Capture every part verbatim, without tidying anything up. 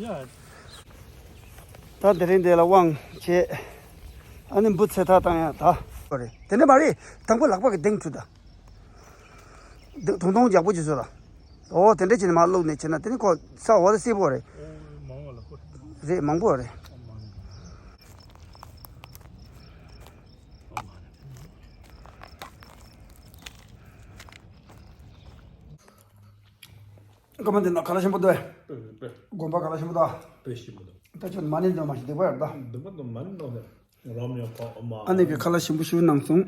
ད་དེ་རིང་འདི་ལ་དབང་བྱས། ཨ་ནི་འབུ་ཚོས་ཐག་བཏང་ཡ་ད། རེད། དེ་འདྲ་མ་རེད། དང་པོ་ལག་པ་གི་གདེང་ཚུད་ད། དུང་དུང་ཡག་པོ་ཅིག་བཟོས་ལ། ཨོ་དེ་འདྲ་བྱས་ནས་མར་བླུགས་ནས་བྱས་ན་དེ་ནི་ཁོ་ས་འོ་ད་སིལ་པོ་རེད། རེད། མང་པོ་རེད། སྐར་མ་འདི་ན་ག་ལ་ཞིམ་པོ་འདུག་དགོན་པ་ག་ལ་ཞིམ་པོ་འདུག་དཔེ་ཞིམ་པོ་འདུག་ད་ཁྱོད་མ་ཎི་འདོན་མ་ཞིག་འདུག་པ་ཡར་ད། འདུག་པ་འདུག་མ་ཎི་འདོན་ནས་རོམ་ཡང་ཕོག་ཨོ་མ། ཨ་ནེ་གི་ཁ་ལག་ཞིམ་པོ་ཞིག་གནང་སོང་།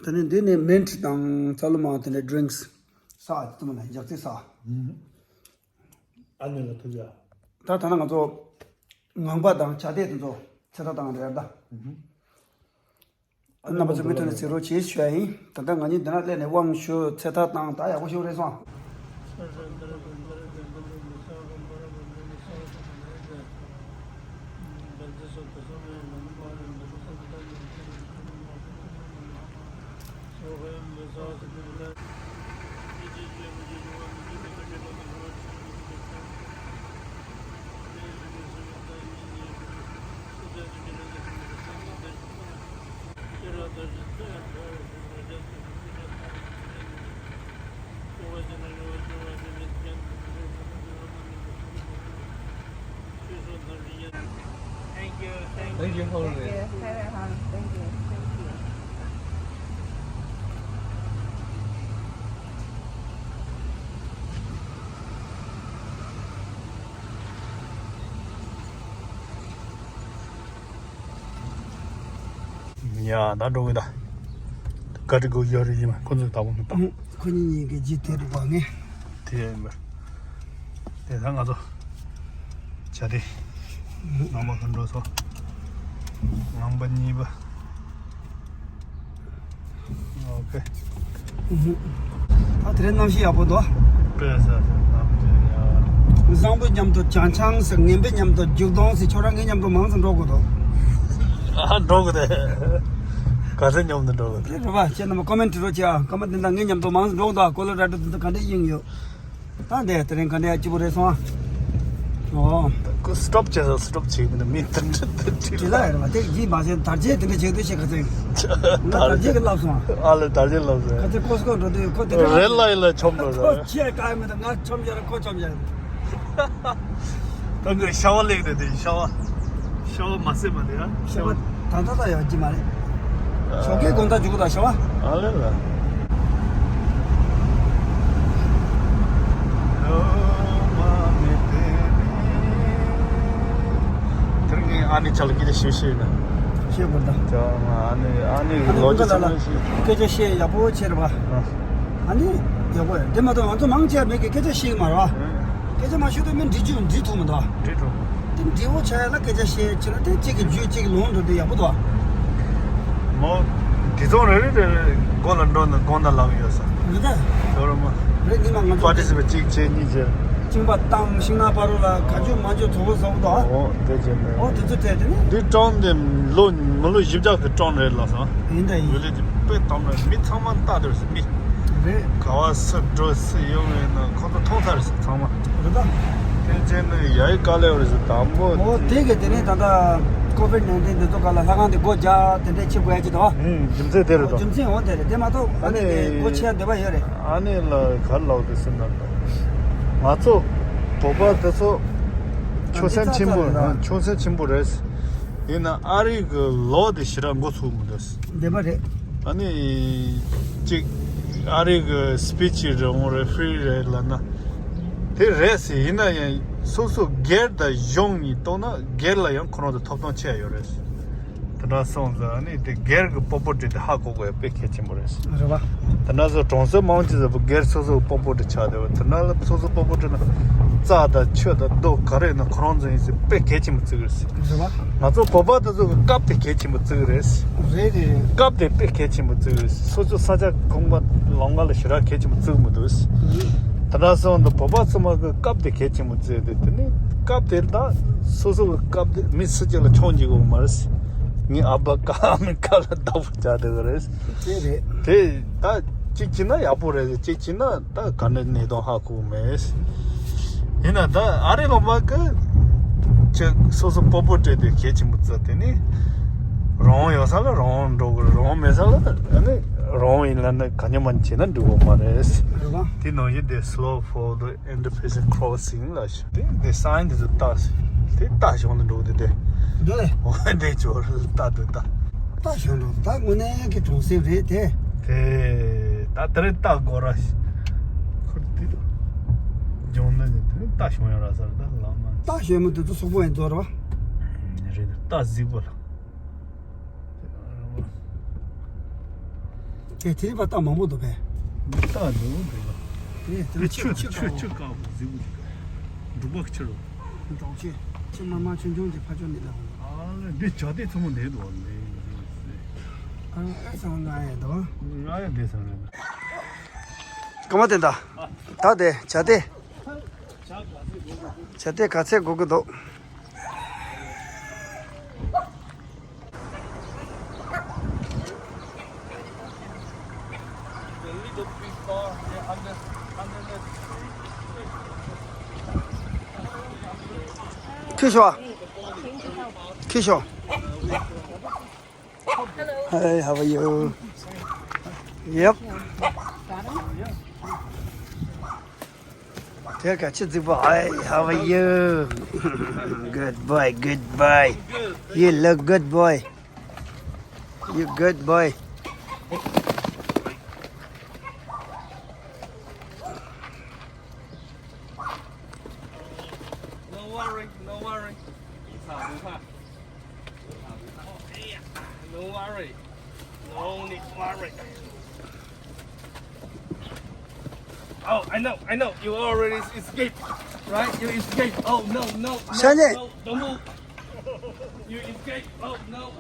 དེ་ནས་འདི་ནས་མིན་ཊི་དང་ཚ་ལུ་མ་དེ་འདྲའི་ཌི་རིང་ཀིས་ས་ཨ་ཙི་མ་ན་ཞག་ཚི་ས། ཨ་ནི་ལ་ཐུག་ཡ། ད་ད་ན་ང་ཚོ་ངང་པ་དང་བྱ་དེ་དེ་ཚོ་ཚེ་ཐག་བཏང་རེད་ད། རྣམ་པ་ཚོ་མུ་མཐུད་ནས་གཟིགས་རོགས་བྱེད་ཞུ་ཡ་ཡིན། ད་ལྟ་ང་གཉིས་འདི་ན་སླེབས་ནས་དབང་ཞུ་ཚེ་ཐག་བཏང་ད་ཡག་པོ་ཞིག་རེད་སོང་། Thank you. Thank you. Thank you. Thank you. Thank you. ཡ་ད་འགྲོ་གི་ད། ག་ཏི་གོ་ཡོད་རེད་ཡིན་མ་ཁོ་ཚོས་ད་བོ་མི་བཏང་། ཁོ་གཉིས་གཉིས་ཀྱི་རྗེས་དེད་དུ་བ་ངས། དེ་ཡིན་པ། དེ་ད་ང་ཚོ་བྱ་རེད། ངང་པ་ཁོ་འགྲོ་སོང་། ངང་པ་གཉིས་པ། ཨོ་ཁེ། ཨ་དེ་རིང་གནམ་གཤིས་ཡག་པོ་འདུག་དཔེ་ཟ་ཟ་གནམ་གཤིས་ཡག་བཟང་པོ་མཉམ་དུ་ཅང་ཆང་ཟེར། ངན་པའི་མཉམ་དུ་རྒྱུག་སྟོང་ཟེར། ཁྱོད་རང་ངའི་མཉམ་དུ་མང་ཙམ་འགྲོ་དགོས་འདུག་ཨ་འགྲོ་དགོས་ཏེ། ག་ཚོད་མཉམ་དུ་འགྲོ་དགོས་ཏེ། རེད་པ། ཁྱེད་རྣམ་པ་ཀོ་མེན་ཊི་རོ་བྱེད་ཨ། སྐར་མ་དེ་འདྲ་ངའི་མཉམ་དུ་མང་ཙམ་འགྲོ་དགོས་འདུག་ཀོ་ལོ་ར་ཌོ་དེ་ཚོ་ག་འདྲ་དབྱིངས་ཡོད། ད་འདི་དེ་རིང་ག་འདྲ་སྐྱིད་པོ་རེད་སོང་ཨ། ཨོ། སི་ཊོབ་བྱས་སོང་། སི་ཊོབ་བྱེད་མི་འདུག་མི་དེ་འདྲ་དེ་འདྲ་ཅི་ལ་ཡར་བ་དེ་ཡིན་མ་ཟད་དར་རྒྱས་དེ་འདྲ་བྱེད་དུས་ཤེས་ག་ཚོད། ང་དར་རྒྱས་ཀྱི་ལབ་སོང་ཨ། ཨ་ལེ་དར་རྒྱས་ལབ་སོང་། ག་ཚོད་ཀོ་སི་ཀོ་འགྲོ་དུས་ཁོ་དེ་འདྲ་རེད་ལ་ཡིན་ལ་ཆོམ་འགྲོ་ཁོ་ར། ཆེ་ག་མི་འདུག་ང་ཆོམ་རྒྱག་ར་ཁོ་ཆོམ་རྒྱག་ར། ད་གི་ཤ་བ་ལེགས་རེད་དེ་ཤ་བ། ཤ་བ་མ་ཟད་མ་དེ་ཡ། ཤ་བ་ད་ལྟ་ད་ཡོད་ཀྱི་མ་རེད། ཞོགས་ཀའི་དགོང་དག་འཇུག་གི་ད་ཤ་བ། ཨ་ལེ་ལ། དེར་ངས་ཨ་ནེ་ཆ་ལ་སྐད་ཆ་ཞུ་ཤེས་ན། ཤེས་དགོས་ད། ཨ་ནེ་ཨ་ནེ་ལོ་རྒྱུས་ཚང་མ་ཤེས། སྐད་ཆ་བཤད་ཡག་པོ་བྱེད་རེད་པ། ཨ་ནི་ཡག་པོ་རེད། དེ་མ་གཏོགས་ང་ཚོ་མང་ཆེ་བ་མི་གི་སྐད་ཆ་ཤེས་ཀྱི་མ་རེད་པ། སྐད་ཆ་མ་ཤེས་དུས་མི་འབྲི་རྒྱུ་འབྲི་ཐུབ་མི་འདུག་འབྲི་ཐུབ། དེ་འབྲི་འོ་བྱ་ཡ་ལ་སྐད་ཆ་བཤད་བྱས་ན་དེ་གཅིག་གི་རྒྱུད་གཅིག་ལོང་འགྲོ་དུས་ཡག་པོ་འདུག་མོ། དེ་ཚོ་རེ་རེ་རེ་རེ་མགོ་ལ་འགྲོ་ན་དགོངས་དག་ལབ་ཡོད་ས། རེད་ད། ཡོད་རེད་མོ། རེད་འདི་མ་ང་ཚོ་པར་ཊི་སི་པེ་ཊི་གཅིག་བྱས་གཉིས་བྱས། གཅིན་པ་བཏང་ཤིང་ནགས་ཕ་རོལ་ལ་ག་འཇུ་མ་འཇུ་གྲོགས་པོ་བཟང་པོ་འདུག་འོ་དེ་བྱས་མེད། འོ་དེ་ཚོ་བལྟས་དེ་ནི། འདི་ཀྲོན་དེ་ལོ་མི་ལོ་བཞི་བརྒྱ་གི་ཀྲོན་རེད་ལབ་སོང་། ཡིན་ད་ཡིན། ཝི་ལེ་ཇི་དཔེ་དམ་རེད། མི་ཚང་མ་ལྟ་དེ་རེད་མི། རེད། ག་བ་སུ་འགྲོ་སུ་ཡོང་ཡོད་ན་ཁོ་ཚོ་མཐོང་ཚར་ཟེར་ཚང་མ། རེད་ད། དེ་བྱས་ནས་ཡ་ཡི་དཀའ་ལས་རེད་ཟེར་དང་པོ། འོ་དེ་གི་དེ་ནས་ད་ལྟ་ཀོ་ཝིཌ་ནའིན་ཊིན་འདི་ཚོ་ག་ལ་ལྷ་ཁང་དེ་སྒོ་རྒྱག་དེ་འདྲས་བྱེད་དགོས་ཡ་ཅིག་ད། ཨུམ་རྒྱུ་མཚན་དེ་རེད་ད། རྒྱུ་མཚན་འོ་དེ་རེད། དེ་མ་གཏོགས་ཨ་ནི་དེ་སྒོ་ཕྱེ་ཡ་འདོད་པ་ཡོད་རེད། ཨ་ནི་ལ་ག་ལ་འོ་དེ་སེམས་ནང་ད། ང་ཚོ་བོད་པ་དེ་ཚོ་ཆོད་སེམས་ཆེན་པོ། ཨ་འདི་ཚ་ཚ་རེད་ད། ཆོད་སེམས་ཆེན་པོ་རེད། ཡིན་ན་ཨ་རི་གི་ལོ་དེ་ཞེ་དྲག་མགོ་ཚོས་མི་འདུག་བདེན་པ་རེད། ཨ་ནི། གཅིག་ཨ་རི་གི་སི་པི་ཆི་རེད་འོང་རེད་ཧྥི་རི་རེད་ལབ་ན། དེ་རེད་ཟེར་ཡིན་ན་ཡང་སོ་སོ་སྒེར་དང་གཞུང་གཉིས་གཏོགས་ན་སྒེར་ལ་ཡང་ཁོ་རང་ཚོ་ཐོབ་ཐང་ཆེ་ཡ་ཡོད་རེད། དེ་འདྲ་སོང་ཙང་ཨ་ནི་དེ་སྒེར་གི་པོ་པོ་ཊི་དེ་ཧ་གོ་དགོས་ཡ་དཔེ་གལ་ཆེན་པོ་རེད། རེད་བ། དེ་འདྲ་སོང་གྲོང་གསེབ་མང་ཆེ་ཟེར་བ་སྒེར་སོ་སོ་གི་པོ་པོ་ཊི་ཆགས་བསྡད་པ་དེ་འདྲ་ལ་སོ་སོ་པོ་པོ་ཊི་ན་རྩྭ་དང་ཆུ་དང་རྡོ་ག་རེ་ཡིན་ན་ཁོ་རང་ཚོ་ཡིན་ཟེར་དཔེ་གལ་ཆེན་པོ་བརྩི་གི་རེད། རེད་བ། ང་ཚོ་བོད་པ་དེ་ཚོ་གི་སྐབས་དེ་གལ་ཆེན་པོ་བརྩི་གི་རེད། རེད་རེད། སྐབས་དེ་དཔེ་གལ་ཆེན་པོ་བརྩི་གི་རེད། སོ་སོ་ས་ཆ་ཁོམ་པ་ལམ་ཁ་ལ་ཞེ་དྲག་གལ་ཆེན་པོ་བརྩི་གི་མི་འདུག་དེ་འདྲ་སོང་དུས་བོད་པ་ཚང་མ་གི་སྐབས་དེ་གལ་ཆེན་པོ་བརྩི་དེ་དེ་ནི་སྐབས་དེར་ད་སོ་སོ་གི་སྐབས་དེ་མི་སུ་གཅིག་ལ་ཆུང་བྱེད་དགོས་མ་རེད། ངའི་ཨ་ཕ་ཀ་ཨ་མའི་སྐབས་ལ་བདག་པོ་བྱ་བསྡད་གི་རེད། དེ་རེད། དེ་ད་གཅིག་བྱས་ན་ཡག་པོ་རེད། གཅིག་བྱས་ན་ད་ག་འདྲ་གནས་སྟངས་ཧ་གོ་མེད། ཡིན་ན་ད་ཨ་རི་ལུང་པ་གི་ཅིག་སོ་སོ་སྤོ་བོ་སྤྲད་དེ་གལ་ཆེན་པོ་བརྩི། དེ་ནི་རང་དབང་ཡོད་ས་ལ་རང་དབང་འགྲོ་དགོས། རང་དབང་མེད་ས་ལ་ཨ་ནི་རང་དབང་ཡིན་ལབ་ནས་གང་ཉམས་མ་བྱས་ན་འགྲིག་གི་མ་རེད། རེད་པ། དེ་ནང་བཞིན་དེ་slow for the independent crossing ལ་ཞུ། དེ་དེ་sign དེ་ཚོ་བཏགས་ཤིང་དེ་བཏགས་བྱུང་དུ་འགྲོ་དེ་དེ། འདི་ལས། འོ་དེ་ཅོར་བཏགས་དུ་ད། བཏགས་བྱུང་འགྲོ་ད་དངོས་གནས་ཀྱི་གྲོང་གསེབ་རེད་དེ། དེ་ད་དེ་རིང་བཏགས་དགོས་ར་ཤི། ཁུར་དེ་ལྗོང་ནི་ནི་དེ་རིང་བཏགས་བྱུང་ཡོད་ར་ས་རེད། ད་ལམ་མ་བཏགས་བྱུང་མི་དེ་ཚོ་སོག་པོ་ཡིན་ཚོ་ར་བ། རེད། བཏགས་གཟིགས་པོ་ལ། དེ་དེ་རིང་བ་སྟག་མང་པོ་འདུག་པས། སྟག་འདུག་འདུག་ལ། དེ་དེ་དེ་ལ་ཆུ་ཆུ་ཆུ་ཆུ་ཆུ་དཀར་པོ་གཟིགས་པོ་ཞིག་འབྲུག་པ་ཆུ་རུ། འབྲོག་ཆུ། ཆུ་དམར་དམར་ཆུང་ཆུང་གི་ཕ་ཕྱོགས་ནས་ལ། ཨ་ལ་འདི་བྱ་དེ་ཚང་མ་འདི་འདུག་ལེ། ཨ་ཨ་ཚང་ང་ཡ་འདུག་ང་ཡ་འདི་ཚང་རེད། ཀ་མ་དེ་འདྲ། ད་དེ་བྱ་དེ། བྱ་དེ་ག་ཚད་དགོས་ཀྱི་འདུག་ཁྱོད་ཤོག་ཁྱོད་ཤོག Hey, how are you? Yep. དེ་ག་ཆི་ཙིག་པོ། Hey, how are you? Good boy, good boy. You look good, boy. You good, boy. No worry, no worry. No worry. No need worry. Oh, I know, I know. You already escaped, right? You escaped. Oh, no, no, no, no, don't move. You escaped. Oh, no.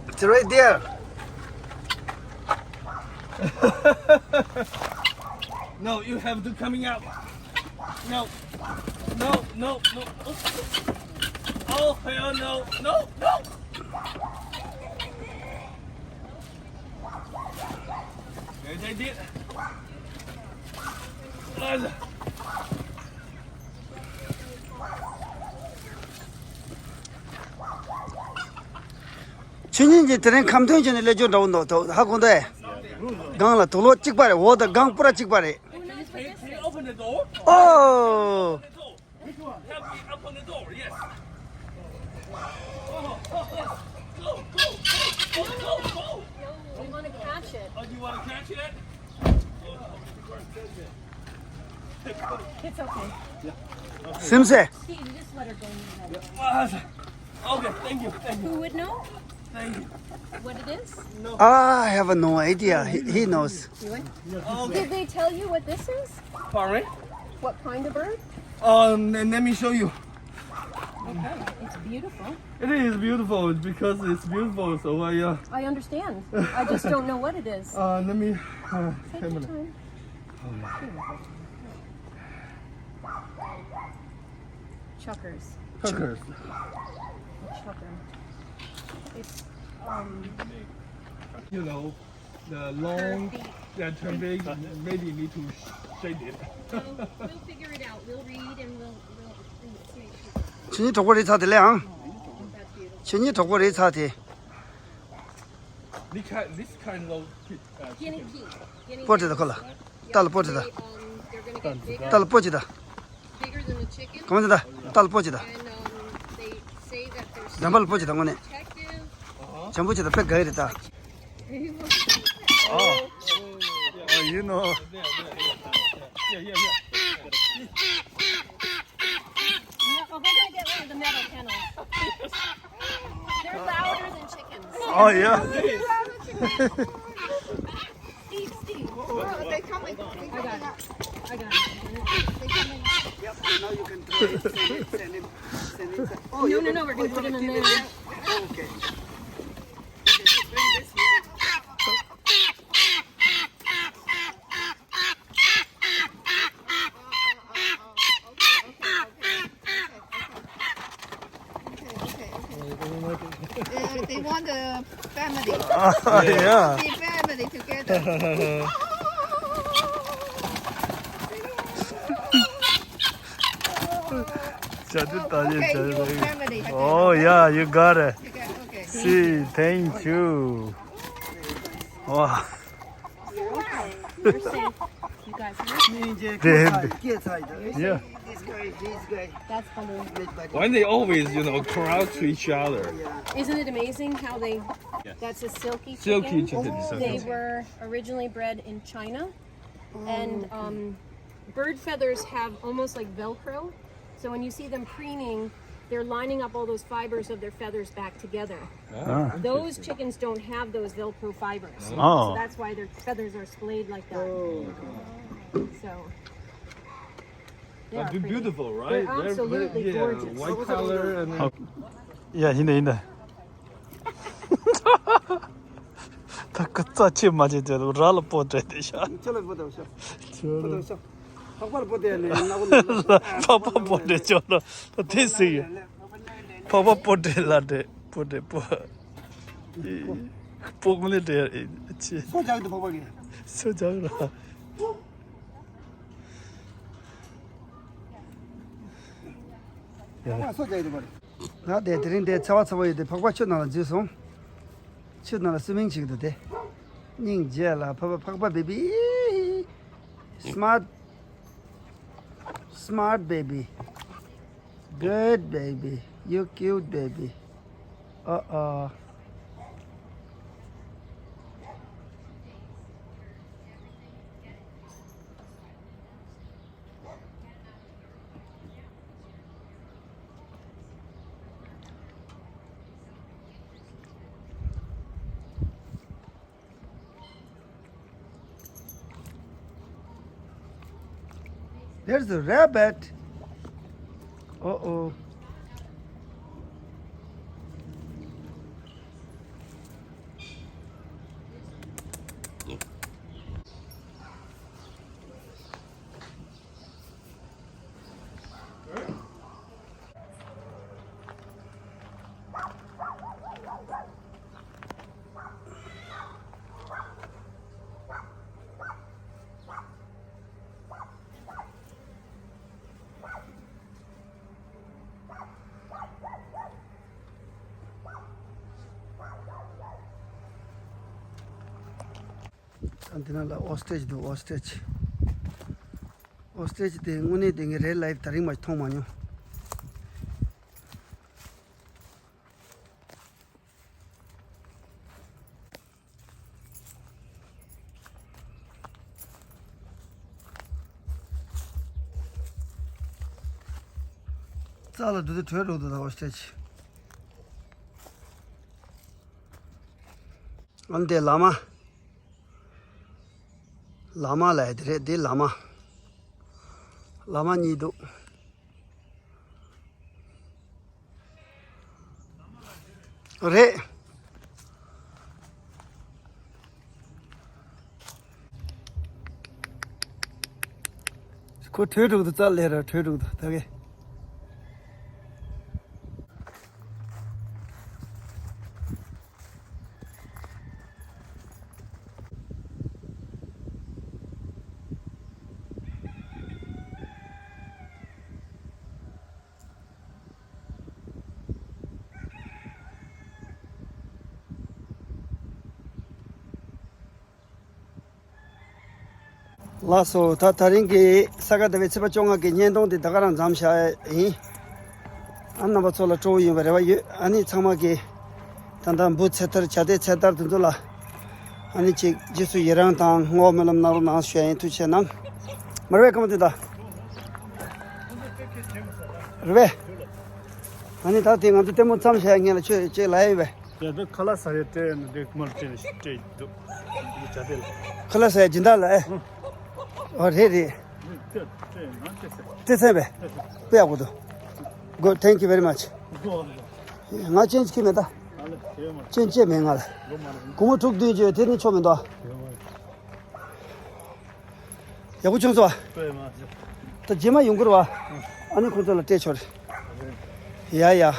It's right there. No, you have to coming out. No. No, no, no. Oh, hell no. No, no. They, they did. ཁྱེད་གཉིས་ཀྱིས་དེ་རིང་ཁམས་ཐོན་བྱས་ནས་སླེབས་རྒྱུ་འདྲ་བོ་འདུག་ཧ་གོ་འདུག་ཨེ། སྒང་ལ་དུག་ལོག་གཅིག་པ་རེད། འོག་ཏུ་སྒང་པུ་ར་གཅིག་པ་རེད། Can you open the door? Oh. Help me open the door, yes. Oh, oh, oh, yes. Go, go, go, go, go, go. We want to catch it. Oh, you want to catch it? It's okay. Simse. Steve, you just let her go in the middle. Okay, thank you, thank you. Who would know? Thank you. What it is? No. I have no idea. He, he knows. You would? Okay. Did they tell you what this is? Pardon? What kind of bird? Um, let, let me show you. Okay, it's beautiful. It is beautiful. It's because it's beautiful. So, uh, yeah. I understand. I just don't know what it is. Uh, let me, uh, Take your time. Chuckers. Chuckers. Chucker. It's, um, you know, the long, yeah, turn big, maybe you need to shade it. We'll, we'll figure it out. We'll read and we'll, we'll see. ཁྱེད་གཉིས་གྲོགས་པོ་རེད་ཚར་དེ་ལས་ཨང་། ཁྱེད་གཉིས་གྲོགས་པོ་རེད་ཚར་དེ། This kind, this kind of pig, uh, Guinea chicken. Pig. Guinea pig. Put it, um, they're gonna get bigger. Bigger than the chicken. And, um, they say that they're super protective. Uh-huh. Oh. Oh, you know. Yeah, yeah, yeah. No, we're gonna get rid of the metal panels. They're louder than chickens. Oh, yeah. Steve, Steve. Oh, they coming. They coming up. I got it. They coming up. Yep, now you can throw it, send it, send it, send it. Oh, no, no, no, we're gonna put it in there. Okay. Yeah. Be family together. Okay, your family. Oh, yeah, you got it. You got, okay. See, thank you. Wow. You're safe. You guys are safe. They have, yeah. This guy, this guy. That's funny. Why they always, you know, crowd to each other? Isn't it amazing how they? That's a silky chicken. Silky chicken. They were originally bred in China, and um, bird feathers have almost like Velcro. So when you see them preening, they're lining up all those fibers of their feathers back together. Ah. Those chickens don't have those Velcro fibers. Oh. So that's why their feathers are splayed like that. So. They are pretty. They're beautiful, right? They're absolutely gorgeous. White color and then. Yeah, ཡིན་ད་ཡིན་ད། ད་ཁོ་རྩ་ཆེ་མ་ཆེ་དེ་ར་ལ་པོ་ཏྲེ་དེ་ཤ། ཁྱོད་ལ་པོ་ཏྲེ་ཤ། ཁྱོད་ལ། ཕག་པར་པོ་ཏྲེ་ལས་ན་གོ་ནི། ཕག་པར་པོ་ཏྲེ་ཅོ་ལ་ད་དེ་སི་ཡ། ཕག་པར་པོ་ཏྲེ་ལ་ཏྲེ་པོ་ཏྲེ་པོ། པོ་མི་ལེ་ཏྲེ་ཆེ། སོ་ཇག་དེ་ཕག་པར་གི། སོ་ཇག་ར། ཕག་པར་སོ་ཇག་དེ་པར། ང་དེ་དེ་རིང་དེ་ཚ་བ་ཚ་བ་ཡོད་དེ་ཕག་པ་ཆུ་ནང་ལ་འཛུལ་སོང་། ཆུ་ནང་ལ་སུ་མིང་བྱེད་ཀྱི་འདུག་དེ། སྙིང་རྗེ་ལ་ཕག་པ་ཕག་པ་བེ་བི། Smart, smart baby. Good baby. You cute baby. Uh-oh. There's a rabbit. Uh-oh. ད་འདི་ནང་ལ་ཨོ་སི་ཊི་རིཆ་འདུག་ཨོ་སི་ཊི་རིཆ། ཨོ་སི་ཊི་རིཆ་དེ་དངོས་གནས་དེ་ངས་རེལ་ལའིཕ་དེ་རིང་མ་མཐོང་མ་མྱོང་། རྩྭ་ལ་འདུག་དེ་བྲོས་འགྲོ་འདུག་ད་ཨོ་སི་ཊི་རིཆ། ཨ་ནི་དེ་ལ་མ། ལ་མ་ལ་ཡ་དེ་རེད་དེ་ལ་མ། ལ་མ་གཉིས་འདུག་རེད། ཁོ་བྲོས་འགྲོ་གི་འདུག་རྩྭ་ལས་ར་བྲོས་འགྲོ་གི་འདུག་ད་གས། ལགས་སོ། ད་དེ་རིང་གི་ས་ག་ཟླ་བའི་ཚེས་པ་བཅོ་ལྔ་གི་བརྙན་ཐུང་འདི་ད་ག་རང་མཚམས་བཞག་ཡིན། ཨ་རྣམ་པ་ཚོ་ལ་སྤྲོ་བོ་ཡོང་བའི་རེ་བ་ཡོད། ཨ་ནི་ཚང་མ་གི་ད་ལྟ་འབུ་ཚེ་ཐར་བྱ་དེ་ཚེ་ཐར་དེ་ཚོ་ལ་ཨ་ནི་ཅིག་རྗེས་སུ་ཡི་རང་དང་བསྔོ་བ་སྨོན་ལམ་གནང་རོགས་གནང་ཞུ་ཡ་ཡིན། ཐུགས་རྗེ་གནང་། མ་རེད་པས་ཀ་མ་དེ་ད་རེད་པས། ཨ་ནི་ད་དེ་ང་ཚོ་ལྟད་མོ་མཚམས་བཞག་ཡ་ངེད་ལ་ཆོས་ཅིག་ལ་ཡོད་པས། དེ་ཚོ་ཁ་ལག་ཟ་ཡས་སྤྲད་ན་འདི་མར་སྤྲད་ནས་སྤྲད་འདུག་འདི་བྱ་དེ་ལ། ཁ་ལག་ཟ་ཡས་སྦྱིན་བདག་ལ་ཨེ། ཨང་། ཨོ་རེད་རེད། འདི་སྤྲད་སྤྲད་ནང་སྤྲད་ཟེར། སྤྲད་ཚན་པས། སྤྲད་ཚན། དཔེ་ཡག་པོ་འདུག Good, thank you very much. འདུག་འདུག་ང་ཅན་ཅིག་མེད་ད། ཨ་ལེ་དེ་མ་ཅན་ཅེ་མེད་ང་ལ། འདུག་མ་རེད། སྒོར་མོ་དྲུག་བདུན་ཅོས་དེ་ནི་ཆོ་མི་འདུག་དེ་མ་རེད། ཡག་པོ་བྱུང་སོང་བ། ད་རྗེས་མ་ཡོང་གི་རེད་བ། ཨ་ནི་ཁོང་ཚོ་ལ་སྤྲད་ཆོག་རེད། ཡ་ཡ།